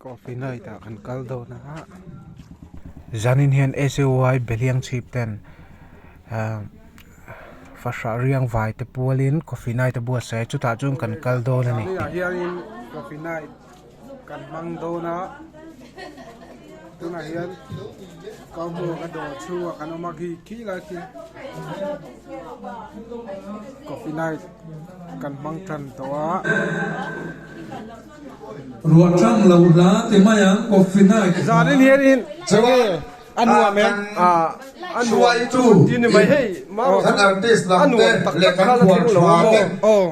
Coffee night ah kan kal dawn a, zanin hian SUI Beliang chhip ten ahh fahrah riang vai te pualin coffee night a buatsaih a chutah chuan kan kal dawn a ni. Zaninah hianin coffee night kan hmang dawn a, tunah hian Kau hmuh ka dawr chhungah kan awm a khi khi lai khi coffee night kan hmang tan tawh a. Ruah tang lo hla ti mai ang coffee night. Zanin hianin enge a nuam em? A nuam chu ti ni mai hei Kan artist lam a te nuam tak leh tak kan kha la khual thleng lo tha maw? te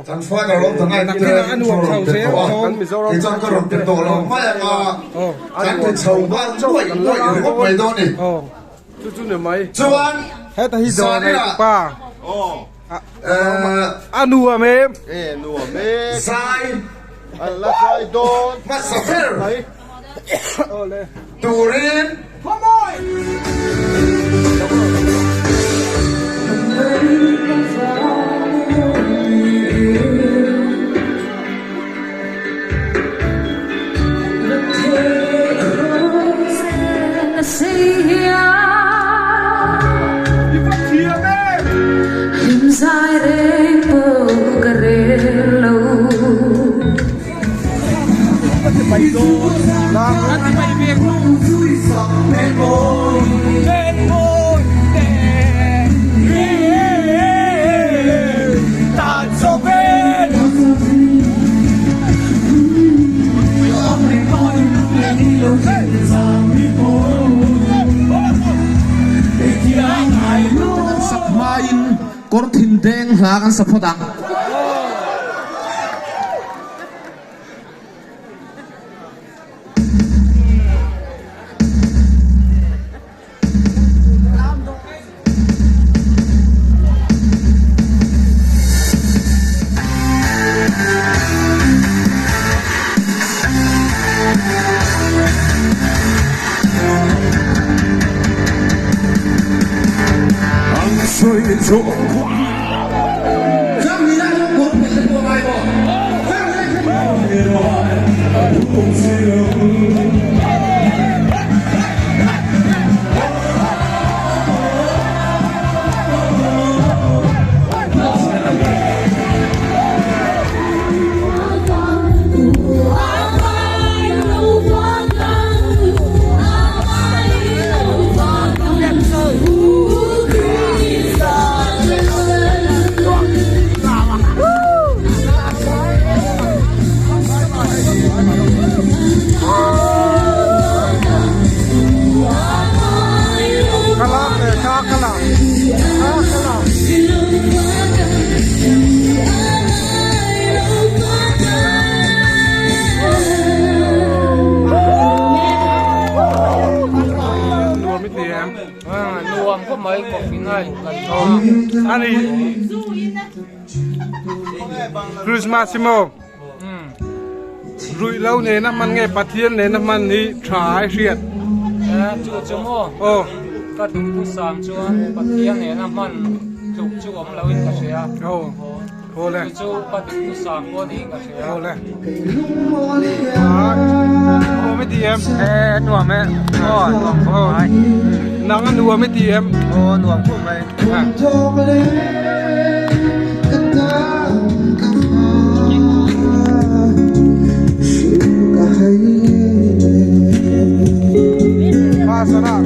kan father rawng ta ngai te Nakinah a nuam rawn chho ti zel tawh a dawn. kei chuan ka rawn ti tawh lo mai ang a kan ti chho nghal nuaih nuaih ringawt mai dawn ni. Chu chu ni mai. Chuan Heta hi dawr nei zaninah pa. A nuam em? E nuam e. Zai An la zai dawn. Hmasa ber turin. Kan sak hmain kawr thin deng hla kan sa phawt ang. Nuam khawp mai coffee night kan hmang a. Ani Christmas hi maw ruih lo nena hman nge Pathian nena hman hi tha ai hriat. Chu chu maw ka duhthusam chuan Pathian nena hman tluk chu awm loin ka hria. Awle. Chu chu ka duhthusam pawh niin ka hria. Awle. Nuam i ti em? E nuam e. Aw nuam khawp mai. Nang a nuam i ti em? Aw nuam khawp mai. Pasara.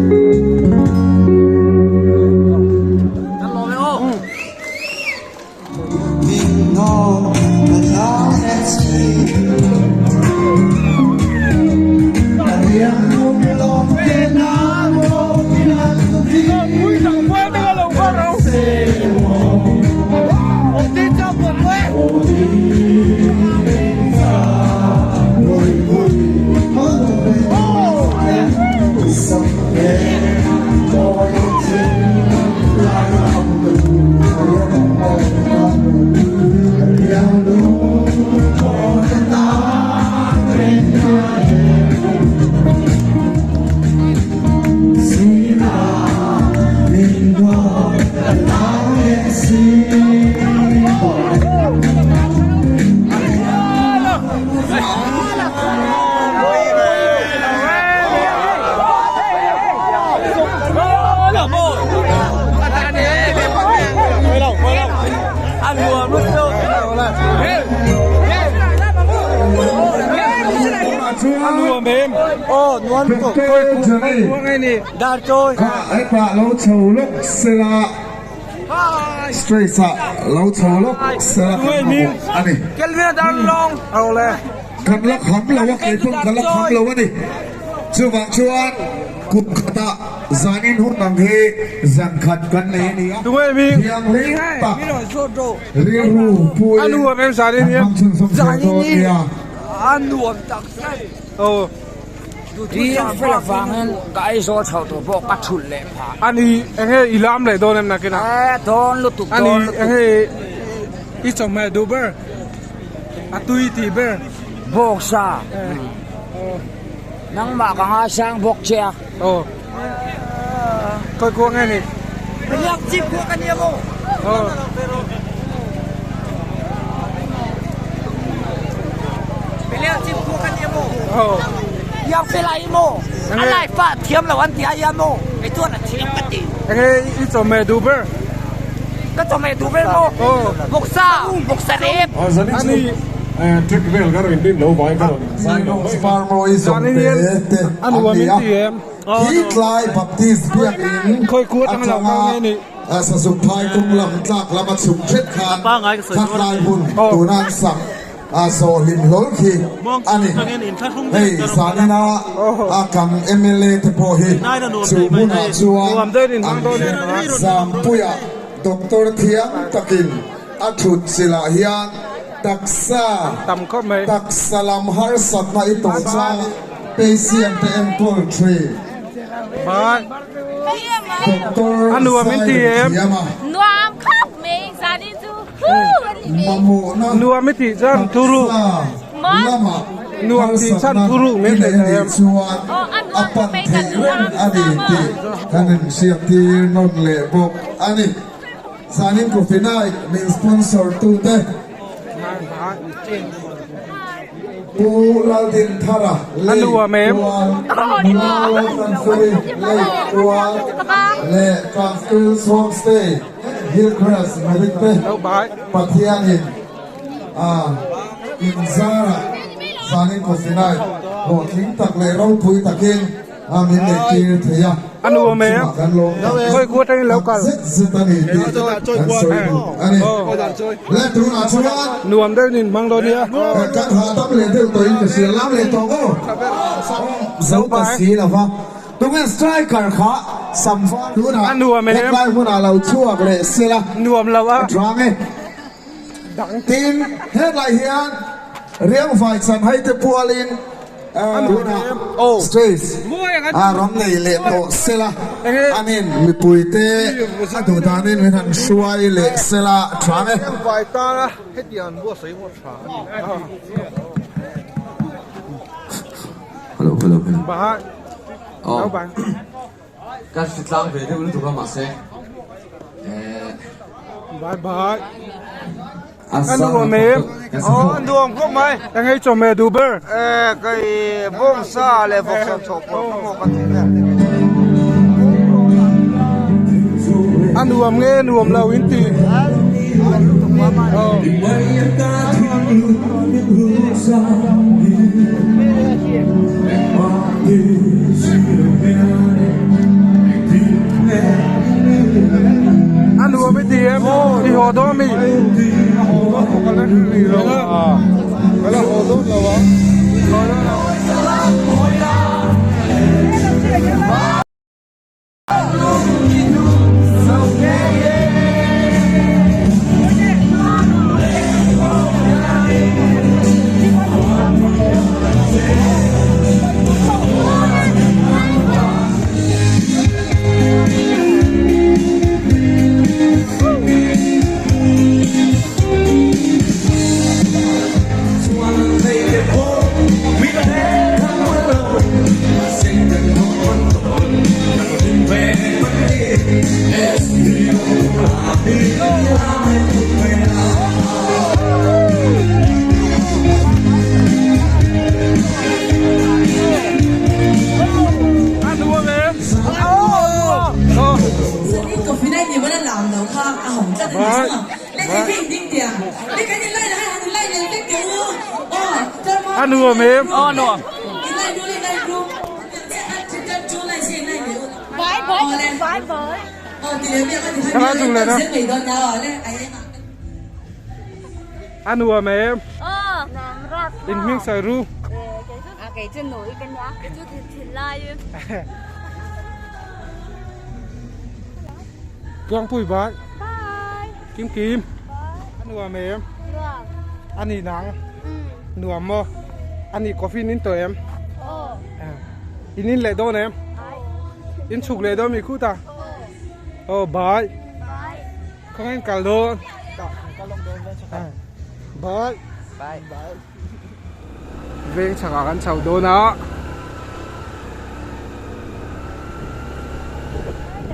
A nuam em? Aw nuam tawh. Doctor Johnny Dar chawi. Kha hetah lo chho lawk sela stage ah lo chho lawk sela kan mamawh a ni. Kelvin a dar lawng. Awle. Kan la kham lo a kei pawh ka la kham lo a ni. Chuvang chuan kum khatah zanin hun ang hi zan khat kan nei a ni a. Thianghlim tak rilru puiin kan hmang chhunzawm zel dawn a nia. I chawhmeh duh ber a tui tih ber. Bawksa nangmah ka ngaisang bawk che a. Aw khawi kuang nge ni? Riak chip kuah ka nia maw? Aw. Riak chip kuah ka nia maw? Aw. Yang fela i maw? A lai fa thiam lo an ti a ia maw? Kei chuan a thiam ka ti. Enge i chawhmeh duh ber? Ka chawhmeh duh ber maw? Bawksa, bawksa rep. Ani. Farmawi zawng te te an ni a, hi tlai Baptist biakinn atanga Sazuk phai kawng lam tlak lama chhuk thet khan khatlai hun tuna an sak a zawh hlim hlawl khi a ni. Hei zanina a kan mla te pawh hi chu hmunah chuan an Zampuia Doctor thiam takin a thut chilah hian taksa taksa lam harsatna i tawh chuan patient te enkawl thin. Doctor Sairem Thiama. Mamawhna taksa lama harsatna i nei a nih chuan a pan theih reng a ni tih kan inhriattir nawn leh bawk a ni. Zanin Coffee Night min sponsor tute Pu Laldinthara Lei Tual, Nula Laltlanfeli Lei Tual leh Transkills Homestay Hillcrest Medic te Pathianin a inzarah Zanin Coffee Night hlawhtling tak leh ropui takin a min neih tir thei a, chungah kan lawm tak zet zet a ni tih kan sawi duh a ni. Le tunah chuan nuam deuh in hmang dawn nia. Kan hahdam leh deuh tawhin ka hria lam leh tawh maw? Zo ta si lo va, tunge striker kha sam var tunah hetlai hmunah lo chhuak leh sela nuam lo a tang e. Tin, hetlai hian Riangvai Chanhai te pualin Tunah stage a rawn nei leh tawh sela, anin mipuite a duh danin min han hruai leh sela tha nge. Hello hello hello Aw ka hre tlang ve deuh lutuk a mahse eh Bye bye. A nuam em? Aw a nuam khawp mai. Eng ei chawhmeh duh ber? Eh kei bawngsa leh vawksa chawh pawlh kha maw ka duh ber. A nuam nge nuam lo in ti? A nuam i ti em? I haw dawn mi? A nuam em? Aw nuam. Thlalak chung leh na. A nuam em? In hming sawi ru. Tluangpui bai. Kim Kim. A nuam em? A ni nang. Nuam maw? A ni coffee in tawh em? In in leh dawn em? In chhuk leh dawn mi khut a? Aw bai. Khawngaih in kal dawn. Bai. Veng chhakah kan chho dawn a.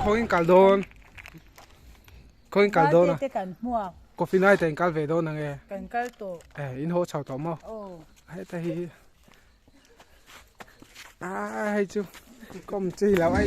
Khawngaih in kal dawn. Khaw in kal dawn a. Coffee night ah in kal ve dawn ang e. Kan kal tawh. Eh in haw chho tawh maw? Aw. Heta hi a hei chu kawm chi lo ai.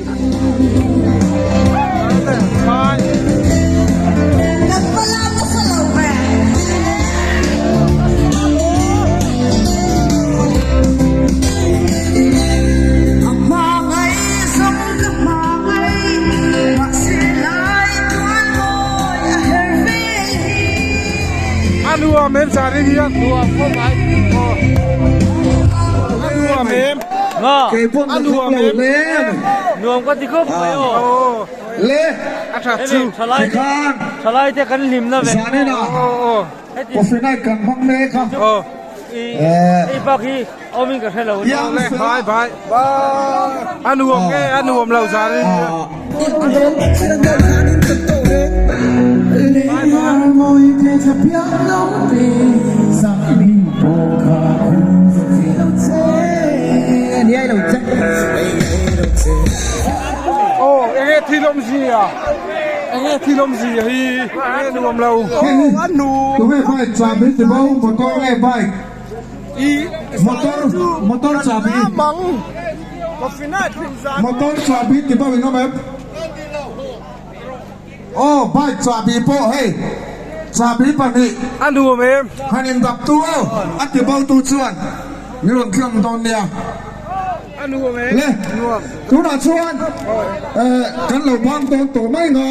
A nuam em zan in hian nuam khawp mai a nuam em a nuam em nuam ka ti khawp mai aw le a tha chu thalai te kan hlim na ve coffee night kan hmang mek a i bak hi awmin ka hre lo bye bye a nuam nge a nuam lo zan in Aw enge thil awmzia enge thil awmzia hi enge nuam lo a nu Tunge bike chahbi ti bo motor nge bike motor motor chahbi motor chahbi ti bo in awm em aw bike chahbi pawh hei chahbi pahnih a nuam em han in dap tu aw a ti bo tu chuan min rawn tlang dawn nia. Le, tunah chuan kan lo bang dawn tawh mai nga.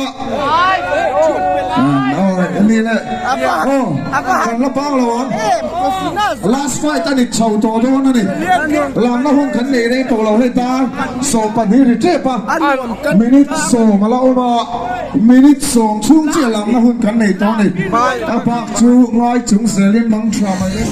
Ni le, aw, kan la bang lo ang. Last fight a ni chho tawh dawn a ni. Lamna hun kan nei reng tawh lo hei dar 12 ri tep a. Minute 10 a la awm a, minute 10 chhung chiah lamna hun kan nei tawh a ni. A bak chu ngai chung zelin mang tha mai le.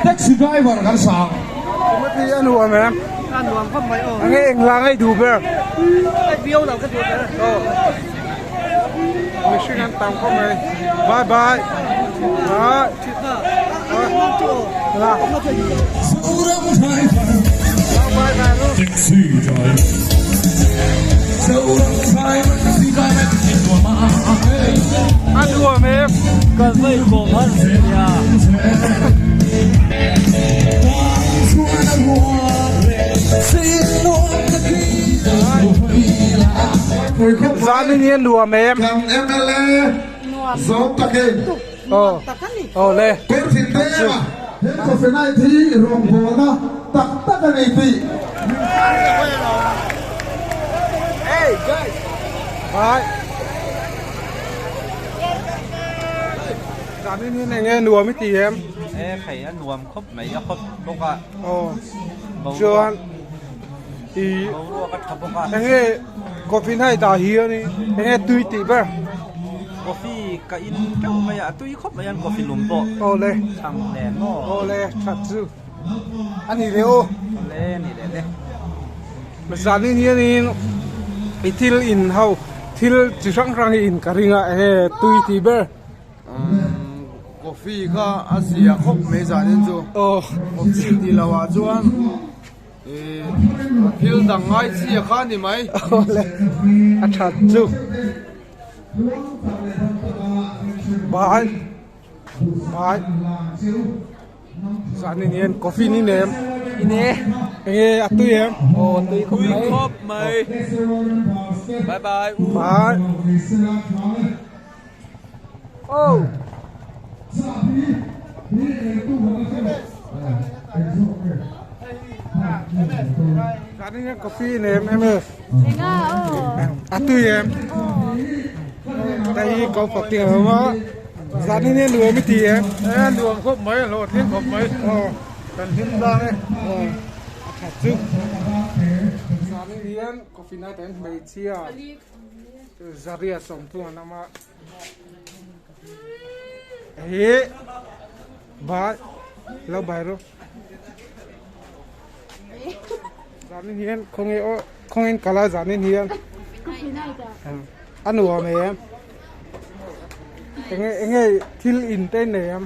Taxi driver kan sang. Timothy a nuam em? A nuam khawp mai aw. Enge eng hla ngei duh ber? Hei viau lo ka duh ber. Aw. Mihring an tam khawp mai. Bye bye. Bye. La. A nuam em? Kal mai kawm har nia. Zanin hi a nuam em? Kan MLA zawm takin. Aw aw le. Kawrthin dema he coffee night hi rawngbawlna tak tak a ni tih. Bye. Zanin hian enge nuam i ti em? E khai a nuam khawp mai a khawp bawk a. Aw chuan i boruak a tha bawk a. Enge coffee night ah hian enge tui tih ber? Coffee ka in teuh mai a, a tui khawp mai a coffee lum pawh. Aw le. Chhang nen maw. Aw le that chu a ni le aw. Aw le ni le le. Zanin hianin i thil in ho. Thil chi hrang hrang hi in ka ring a enge tui tih ber. Coffee kha a zia khawp mai zanin chu. Coffee tih loh ah chuan thil dang ngai chi a kha ni mai. Awle a that chu. Bye bye zanin hian coffee ni nem. Ine. Enge a tui em. Aw tui khawp mai. Tui khawp mai. Bye bye. Bye. Oh. Zanin hian coffee nem MS. Enga aw. A tui em. Đây hi ko fak ting a awm a. Zanin hian nuam i ti em. E nuam khawp mai a hlawhtling khawp mai. Aw. Kan hlim dang e. Aw. A that chu. Zanin hian coffee night an hmeichhia. Zaria sawmthum an awm a. Hi bai lo bai ru. Zanin hian khawnge aw khawngin kala zanin hian. A nuam em. Enge enge thil in te nei em.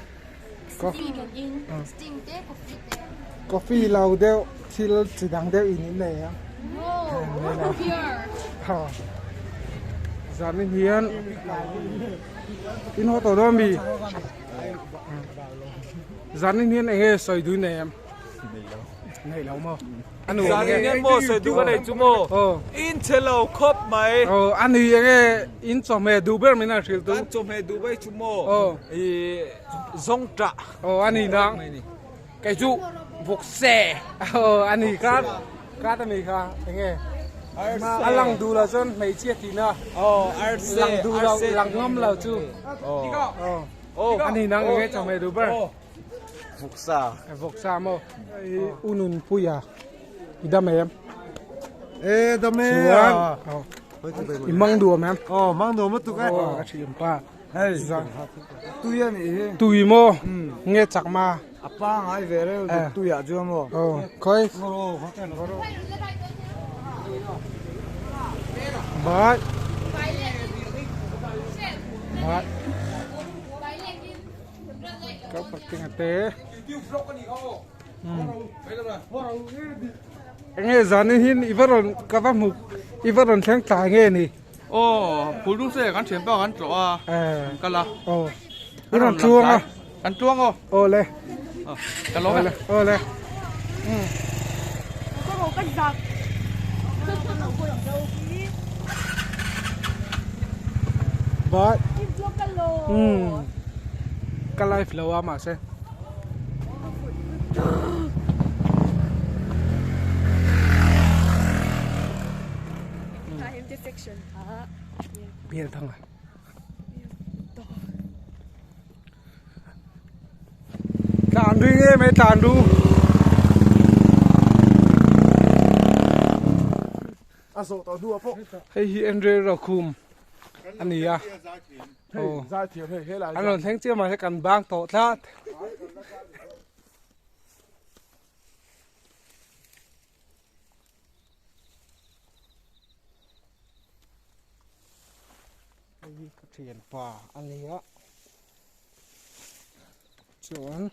Coffee kan in sting te coffee te. Coffee lo deuh thil chi dang deuh in in nei em. No beer. Ha. Zanin hian in haw tawh dawn mi. Zanin hian enge sawi duh nei em. Nei lo maw. Anu Zanin hian maw sawi duh ka nei chu maw. In chhe lo khawp mai. Aw ani enge in chawhmeh duh ber min han hrilh tu. Kan chawhmeh duh ber chu maw. I zawng tah. Aw ani nang. Kei chu vawk se. Aw ani kha kha ta mi kha enge a lang duh lo chuan hmeichhia tihna. Aw arse lang duh lo lang ngam lo chu. Aw ani nang enge chawhmeh duh ber. Vawksa. Vawksa maw. U Nunpuia i dam em? E dam e. Chuan i mang duam em? Aw mang duam lutuk e. Aw ka thiam pa. Hei tui a nih hi. Tui maw? Nge chak ma? A pangai ve reuh dik tui ah chuan maw? Aw khawi. Bye. Bye. Ka parking a te. Enge zanin hin i va rawn ka va hmu i va rawn thleng tlai nge ni? Aw phul se kan thian pa kan tlawh a kan kal a. Aw i rawn tluang a. Kan tluang aw. Aw le. Ka lawm e. Aw le. Bye. Ka live lo a mahse. Bial thang a. Tlan ring em e tlan ru. A zawh tawh hnuah pawh. Hei hi Andre Rokhum a ni a. Hei zaithiam hei helai. An rawn thleng chiah mahse kan bang tawh tlat. Hei hi ka thianpa a ni a chuan